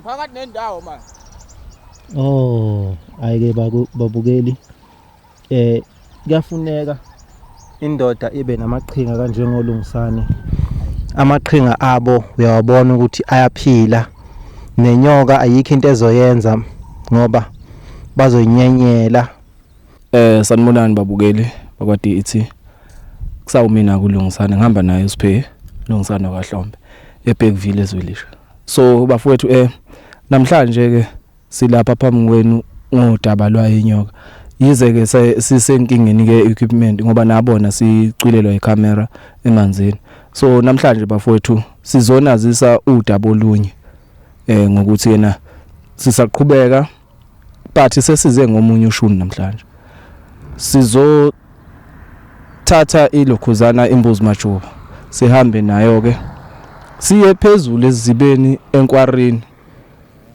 Phakathi nendawo manje. Oh, ayike babukeli. Eh kuyafuneka indoda ibe namaqhinga kanjengolungisane. Amaqhinga abo uyawabona ukuthi ayaphila. Nenyoka ayikho into ezoyenza ngoba bazoyinyenyela. Eh sanibonani babukeli bakwa DET. Kusawumina kulungisana ngihamba naye uSiphe Lungisana kwaHlombe eBergville eZwelisha. So bafowethu eh namhlanje ke silapha phambi kwenu ngodaba lwayo inyoka. Yize ke sisenkingeni ke equipment ngoba nabona sicwilelwa icamera emanzini. So namhlanje bafowethu sizonazisa udaba olunye eh ngokuthi yena sisaqhubeka but sesize ngomunye ushuni namhlanje sizothatha ilokhuzana imbuzi majuba sihambe nayo ke siye phezulu ezibeni enkwarini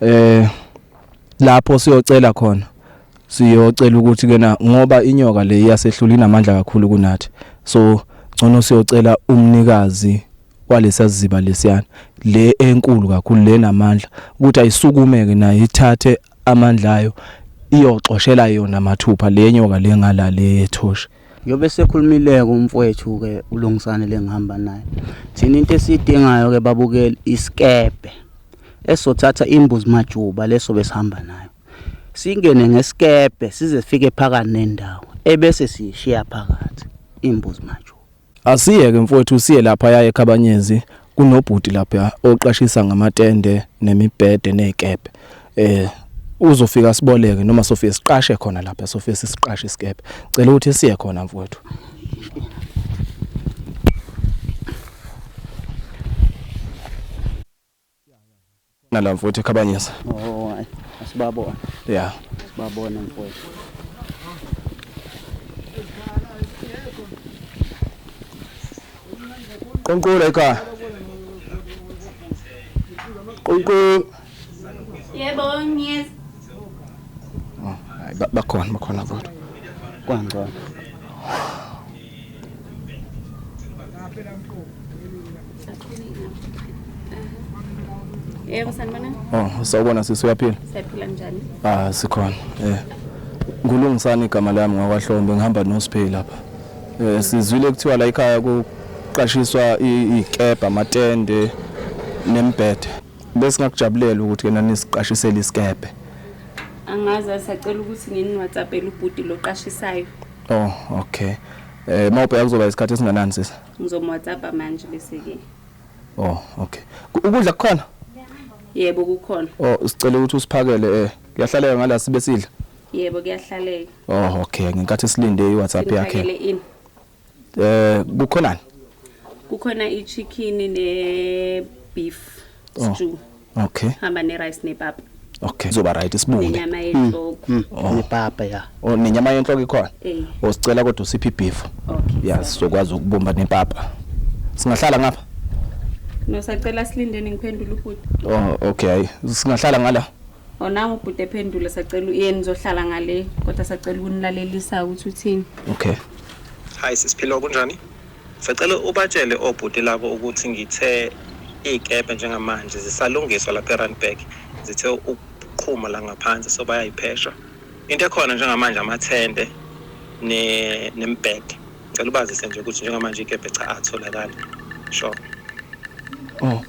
eh lapho siyocela khona siyocela ukuthi kena ngoba inyoka le iyasehlula inamandla kakhulu kunathi so ngcono siyocela umnikazi kwalesa siziba lesiyana le enkulu kakhulu le namandla ukuthi ayisukume ke nayo ithathe amandla ayo iyoxoshela yona mathupha le nyoka le ngala le yethoshi. Njengoba esekhulumile-ke umfowethu ke uLungisane le ngihamba naye. Thina into esiyidingayo ke babukeli isikebhe esizothatha imbuzi majuba leso besihamba nayo. Singene ngesikebhe size sifike phakathi nendawo ebese siyishiya phakathi imbuzi majuba. Asiyeke mfowethu siye lapha yaye eKhabanyezi kunobhuti lapha oqashisa ngamatende nemibhede nezikebhe. Eh uzofika siboleke noma sofike siqashe khona lapha sofike sisiqashe isikebhe. Cela ukuthi siye khona mfowethu. Nala mfowethu eKhabanyezi. Oh, hayi, asibabone. Yeah. Sibabone mfowethu. Qonqula ekhaya. Qonqula. Yebo, ngiyeza. Oh, hayi bakhona bakhona kodwa. Kwangcono. Yebo sanibona. Oh, sawubona sisi uyaphila? Siyaphila njani? Ah, sikhona. Eh. Ngulungisani igama lami ngakwaHlombe ngihamba noSiphe lapha. Eh sizwile kuthiwa la ekhaya kuqashiswa izikebhe, amatende nembhede. Bese ngakujabulela ukuthi ke nani siqashisele isikebhe. Angazi asacela ukuthi ngini WhatsAppele ubhuti loqashisayo. Oh, okay. Eh mawubheka kuzoba isikhathi esinganani sisi? Ngizomwhatsappa manje bese ke. Oh, okay. Ukudla kukhona? Yebo kukhona. Oh, sicela ukuthi usiphakele eh. Kuyahlaleka ngala sibe sidla. Yebo kuyahlaleka. Oh, okay. Ngenkathi silinde iWhatsApp yakhe. Siniphakele ini? Eh, kukhonani? Kukhona i-chicken ne beef Oh. stew. Okay. Hamba ne rice nepapa. Okay. Kuzoba right sibumbe. Nenyama yenhloko. Nepapa ya. Oh, nenyama yenhloko ikhona. Eh. Oh, sicela kodwa usiphe ibeef. Okay. Ya, sizokwazi ukubumba nepapa. Singahlala ngapha? No sacela silindeni ngiphendule ubhuti. Oh, okay. Hayi. Singahlala ngala. Onanga ubhuti ephendule sacela yena uzohlala ngale kodwa sacela ukunilalelisa ukuthi uthini. Okay. Hi sisiphilo kunjani? Sacela ubatshele obhuti labo ukuthi ngithe iy'kebhe njengamanje zisalungiswa lapha eRandburg zithe ukuqhuma la ngaphansi so bayayiphesha. Into ekhona njengamanje amathende ne nembhede. Ngicela ubazise nje ukuthi njengamanje iy'kebhe cha atholakali. Sure. Oh.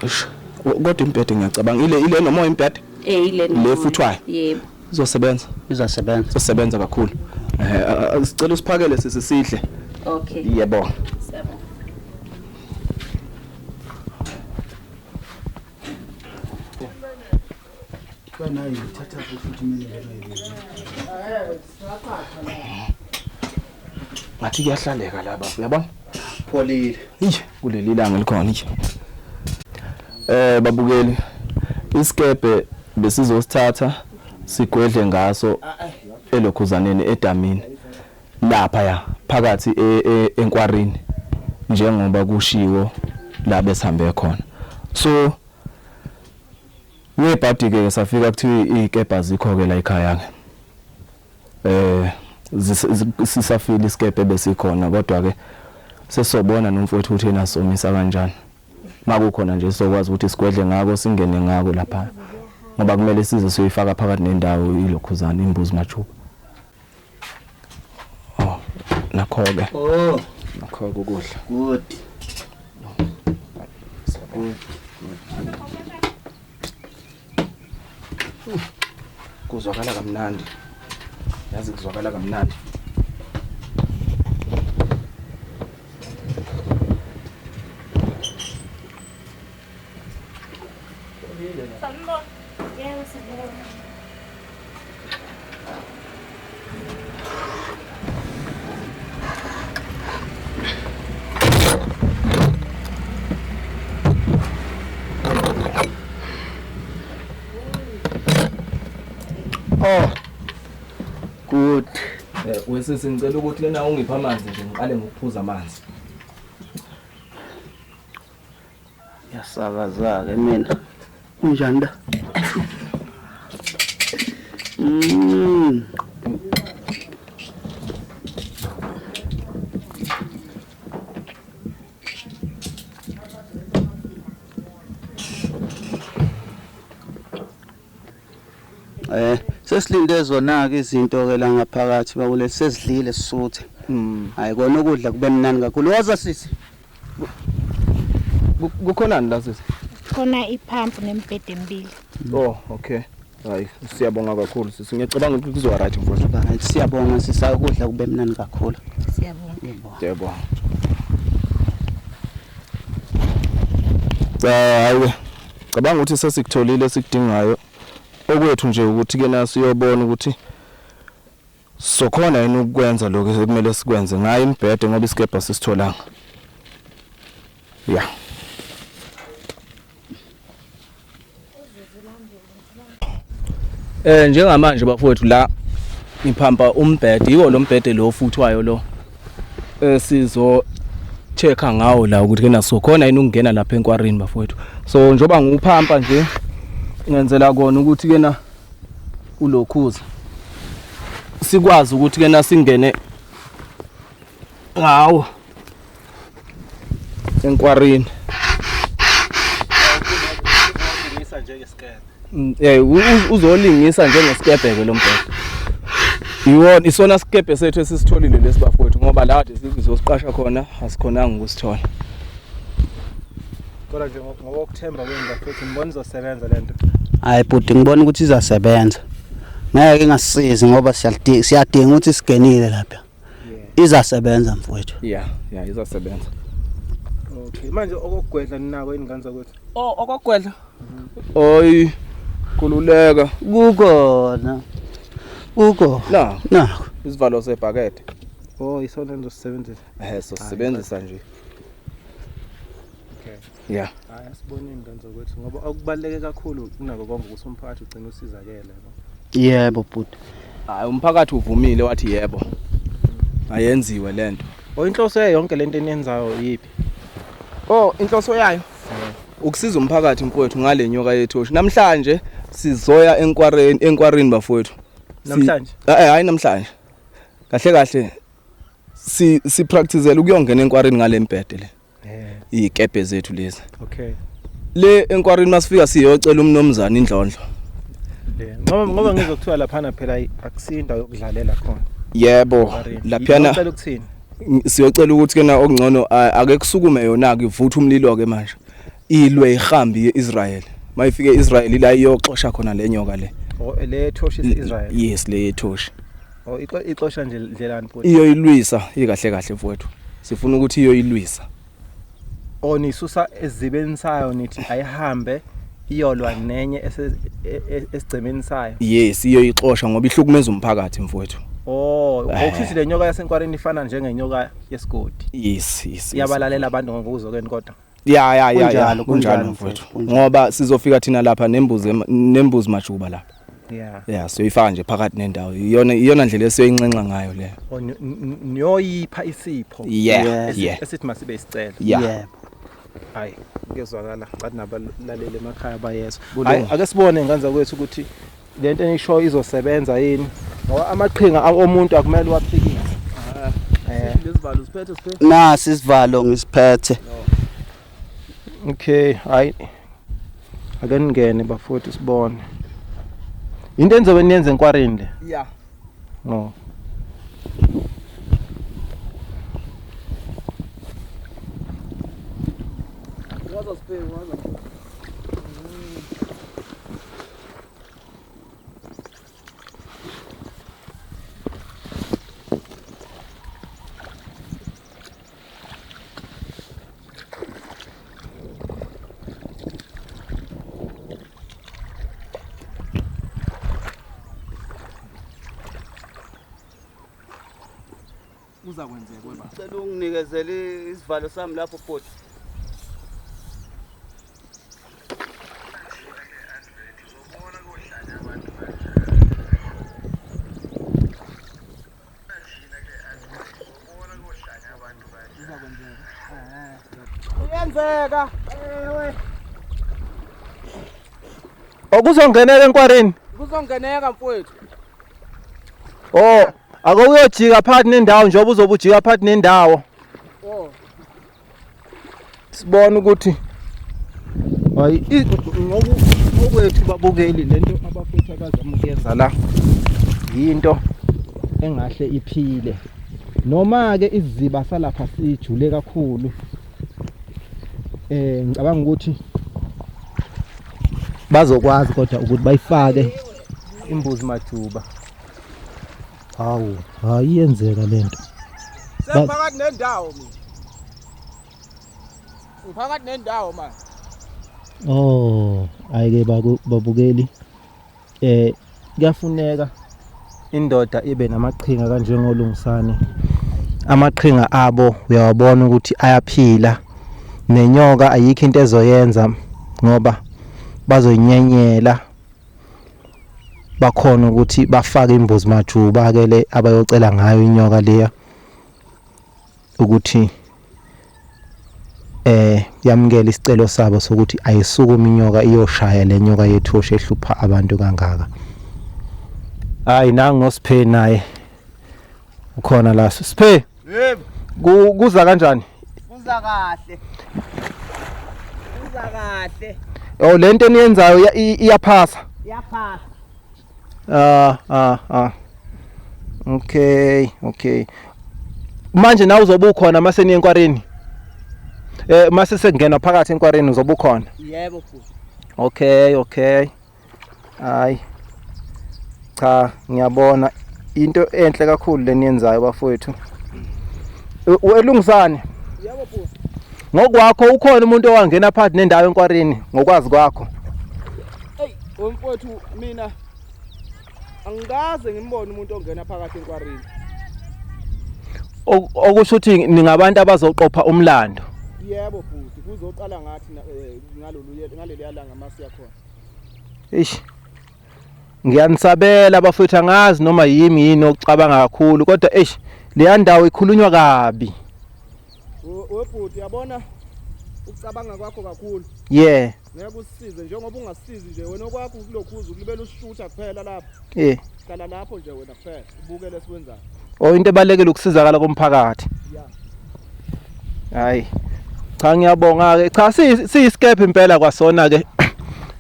Eish. Kodwa imbhede ngiyacabanga ile ile noma imbhede Eh ile Le futhwayo? Yebo. izosebenza. Izasebenza. Izosebenza kakhulu. Eh sicela usiphakele sisi sidle. Okay. Yebo. Siyabonga. Ngathi kuyahlaleka la baba, uyabona? Pholile. Ije kuleli langa elikhona ije. Eh babukeli isikebhe besizosithatha sigwedle ngaso elokhuzaneni edamini lapha ya phakathi enkwarini njengoba kushiwo la besihambe khona. So ngebhadi ke safika kuthiwa izikebhe azikho ke la ekhaya ke. Eh sisafile isikebhe besikhona kodwa ke sesobona nomfowethu ukuthi yena somisa kanjani. Makukhona nje sokwazi ukuthi sigwedle ngako singene ngako lapha. Ngoba kumele size siyoyifaka phakathi nendawo ilokhuzana imbuzi majuba. Oh, nakho ke. Oh, Nakho ke ukudla. good. Kuzwakala kamnandi. Yazi kuzwakala kamnandi. Yebo, sibona. Oh. Good. Eh wesisi ngicela ukuthi lena ungipha amanzi nje ngiqale ngokuphuza amanzi. Yasakaza ke mina. Kunjani la? Sesilinde zona ke izinto ke la ngaphakathi bakule sesidlile sisuthe. Hayi kona ukudla kube mnandi kakhulu. Woza sisi. Kukhonani la sisi? Khona iphampu nemibhede emibili. Oh, okay. Hayi, siyabonga kakhulu sisi. Ngiyacabanga ukuthi kuzoba right mfowethu. Hayi, siyabonga sisi ukudla kube mnandi kakhulu. Siyabonga. Yebo. Siyabonga. Cha, hayi. Cabanga ukuthi sesikutholile esikudingayo. Okwethu nje ukuthi ke na siyobona ukuthi sokhona yini ukwenza lokho ekumele sikwenze ngayo imibhede ngoba isikebha sisitholanga. Yeah. Njengamanje bafowethu la ngiphampa umbhede, yiko lo mbhede lo ofuthwayo lo. Sizo checka ngawo la ukuthi kena sokhona yini ukungena lapha enkwarini bafowethu. So njoba ngiwuphampa nje ngenzela kona ukuthi kena ulokhuza sikwazi ukuthi kena singene ngawo enkwarini. Ulingisa njengesikebhe. Uzolingisa njengesikebhe ke lo mbhede. Iwona isona sikebhe sethu esisitholile lesi bafowethu ngoba la kade sizosiqasha khona asikhonanga ukusithola. Kodwa nje ngokuthemba kwenu bafethu ngibona izosebenza lento. Hayi bhuti ngibona ukuthi izasebenza. Ngeke ingasisizi ngoba siyadinga ukuthi sigenile lapha. Izasebenza mfowethu. Yeah, yeah izasebenza. Okay, manje okugwedla ninako ingane zakwethu. Oh, okugwedla. Oy, khululeka. Kukona. Kuko. La, Nakho. isivalo sebhakede. Oh, isona nizosisebenzisa. Sosebenzisa nje. Okay. Yeah. Hayi asiboneni ingane zakwethu ngoba okubaluleke kakhulu kunako konke ukuthi umphakathi ugcine usizakele yabo. Yebo bhuti. Hayi umphakathi uvumile wathi yebo. Ayenziwe lento. Oh, inhloso yayo yonke lento eniyenzayo yipi? Oh, inhloso yayo ukusiza umphakathi mfowethu ngale nyoka yethoshi. Namhlanje sizoya enkwarini bafowethu. Namhlanje? Hayi namhlanje. Kahle kahle si practicela ukuyongena enkwarini ngale mbhede le. Izikebhe zethu lezi. Okay. Le enkwarini masifika siyocela umnomzana indlondlo. Ngoba ngizokuthiwa laphana phela akusindawo yokudlalela khona. Yebo, laphana Ngicela ukuthini? Siyocela ukuthi kena okungcono ake kusukume yona ke ivuthe umlilo ke manje. Ilwe ihambi yeIsrael. Mayifike eIsrael la iyoxosha khona le nyoka le. Oh, le thoshi iIsrael. Yes, le thoshi. Oh, ixosha nje ndlelani futhi. Iyoyilwisa ikahle kahle mfowethu. Sifuna ukuthi iyoyilwisa. Oh, nisusa ezibeni sayo nithi ayihambe iyolwa nenye esigcemeni sayo. Yes, iyoyixosha ngoba ihlukumeza umphakathi mfowethu. Oh, okuthi le nyoka yasenkwarini ifana njengenyoka yesigodi. Yes, yes. Iyabalalela abantu ngokuzokweni kodwa. Ya, kunjalo mfowethu. Ngoba sizofika thina lapha nembuzi majuba lapha. Yeah. Yeah, siyoyifaka nje phakathi nendawo. Iyona ndlela esiyoyinxenxa ngayo leyo. Oh, niyoyipha isipho. Yeah, yeah. Esithi masibe isicelo. Yeah. Hayi, kuyezwakala. Ngathi nabalaleli emakhaya bayezwa. Hayi, ake sibone ngane zakwethu ukuthi lento enishoyo izosebenza yini. Ngoba amaqhinga omuntu akumele uwaphikise. Lesivalo siphethe siphethe. Nasi isivalo ngisiphethe. Okay, hayi. Ake ningene bafowethu sibone. Into enizobe niyenze enkwarini le. Yeah. No. Woza Siphe, woza. Kuzakwenzeka weba. Cela unginikezele isivalo sami lapho bhuti. Kuyenzeka. Ewe. Okuzongeneka enkwarini. Kuzongeneka mfowethu. Oh, ake uyojika phakathi nendawo njengoba uzobe ujika phakathi nendawo. Oh. Sibone ukuthi hayi ngokwethu babukeli lento abafethu abazama ukuyenza la yinto engahle iphile. Noma ke isiziba salapha sijule kakhulu. Ngicabanga ukuthi bazokwazi kodwa ukuthi bayifake imbuzi majuba. Hawu, hayi iyenzeka lento. Sengiphakathi nendawo mina. Ngiphakathi nendawo manje. Oh, ayike babukeli. Kuyafuneka indoda ibe namaqhinga kanjengolungisane. Amaqhinga abo uyawabona ukuthi ayaphila. Nenyoka ayikho into ezoyenza ngoba bazoyinyenyela. Bakhona ukuthi bafake imbuzi majuba ke le abayocela ngayo inyoka leya ukuthi yamukele isicelo sabo sokuthi ayisukume inyoka iyoshaya le nyoka yethu ehlupha abantu kangaka. Hayi nangu noSiphe naye ukhona la. Siphe, Yebo. Kuza kanjani? Kuza kahle. Kuza kahle. Oh, lento eniyenzayo iyaphasa. Iyaphasa. Okay, okay. Manje nawe uzobe ukhona mase niye enkwarini? Mase sekungena phakathi enkwarini uzobe ukhona? Yebo futhi. Okay, okay. Hayi. Cha, ngiyabona into enhle kakhulu leniyenzayo bafowethu. Welungisane. Yebo futhi. Ngokwakho ukhona umuntu owangena phakathi nendawo enkwarini ngokwazi kwakho? Hey, mfowethu mina angikaze ngimbone umuntu ongena phakathi enkwarini. Okusho ukuthi ningabantu abazoqopha umlando. Yebo futhi, kuzoqala ngathi ngalolu yalanga masiya khona. Eish. Ngiyanisabela bafowethu, angazi noma yimi yini ocabanga kakhulu kodwa eish leya ndawo ikhulunywa kabi. Webhuti yabona ukucabanga kwakho kakhulu. Yeah. Ngeke usisize njengoba ungasisizi nje wena okwakho kulokhuza ukulibela usishutha kuphela lapho. Yeah. Hlala lapho nje wena kuphela ubukele esikwenzayo. Oh, into ebalekile ukusizakala komphakathi. Yeah. Hayi. Cha ngiyabonga ke. Cha siyiscape impela kwasona ke.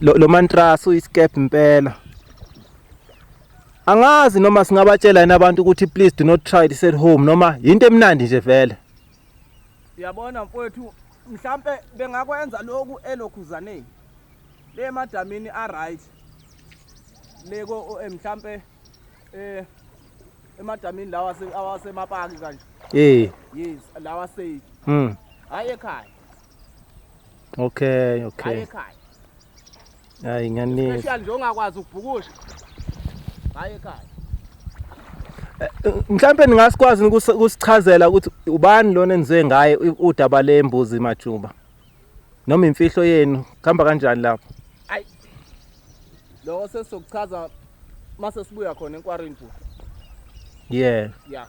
Lo mantrasi uyiscape impela. Angazi noma singabatshela yini abantu ukuthi please do not try this at home noma into emnandi nje vele. Uyabona mfowethu mhlambe bengakwenza lokhu elokhuzaneni. Le emadamini a right. Leko mhlambe emadamini lawa awasemapaki kanje. Yes, lawa safe. Hayi ekhaya. Okay, okay. Hayi ekhaya. Hayi ngani. Especially nje ongakwazi ukubhukusha. Hayi ekhaya. Mhlambe ningasikwazi ukusichazela ukuthi ubani lona enziwe ngaye udaba lembuzi majuba. Noma imfihlo yenu kuhamba kanjani lapho? Ayi. Lokho sesizokuchaza mase sibuya khona enkwarini futhi. Yeah. Yeah.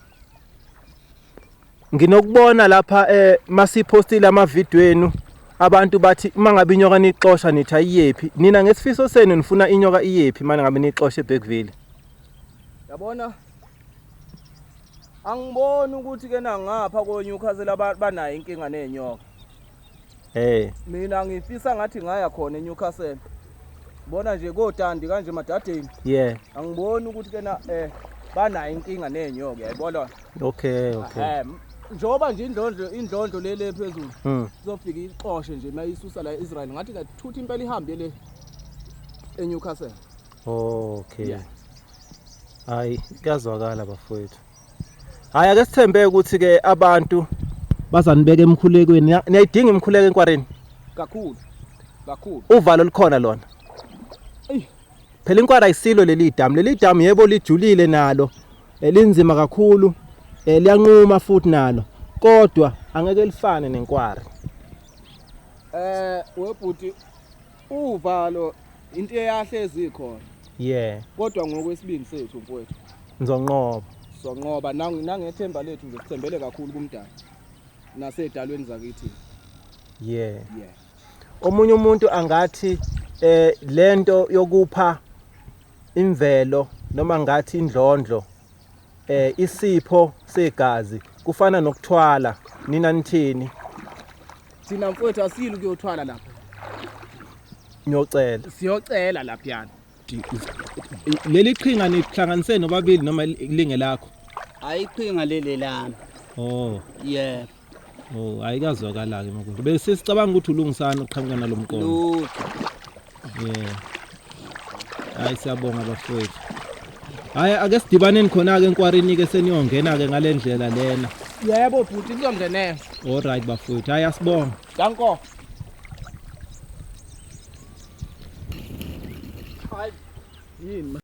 Nginokubona lapha masipostile ama video enu abantu bathi uma ngabe inyoka nixosha nithi ayiyephi. Nina ngesifiso senu nifuna inyoka iyephi manje ngabe nixoshe eBergville? Yabona angiboni ukuthi ke nangapha ko Newcastle banayo inkinga nenyoka. Mina ngifisa ngathi ngaya khona eNewcastle. Bona nje kodandi kanje madadeni. Angiboni ukuthi kena banayo inkinga nenyoka, yayibona. Okay. Njengoba nje indlondlo lele phezulu. Izofika ixoshe nje mayisusa la eIsrael, ngathi ngathutha impela ihambe le eNewcastle. Okay. Yeah. Hayi, kuyazwakala bafowethu. Hayi, ake sithembe ukuthi ke abantu bazanibeka emkhulekweni. Niyayidinga imkhuleko enkwareni? Kakhulu. Kakhulu. Uvalo likhona lona. Eyi. Phela inkwara ayisilo leli damu. Leli damu yebo lijulile nalo. Linzima kakhulu. Liyanquma futhi nalo. Kodwa angeke lifane nenkwara. Webhuti, uvalo into eyahlezi ikhona. Kodwa ngokwesibindi sethu mfowethu. Nizonqoba. Sonqoba nangethemba lethu nje, sithembele kakhulu kumdali. Nasedalweni zakithi. Omunye umuntu angathi lento yokupha imvelo noma ngathi indlondlo isipho segazi kufana nokuthwala, nina nithini? Thina mfowethu asili ukuyothwala lapha. Niyocela. Siyocela laphiyana. Leli qhinga nihlanganise nobabili noma linge lakho? Ayiqhinga leli lami. Oh. Yebo. Oh, ayikazwakala ke makuntu. Bese sicabanga ukuthi ulungisana uqhamuka nalomqondo. Lutho. Hayi, siyabonga bafowethu. Hayi, ake sidibaneni khona ke enkwarini ke seniyongena ke ngalendlela lena. Yebo bhuti, kuzongenela. All right bafowethu. Hayi, asibonge. Danko. Hayi. Yini?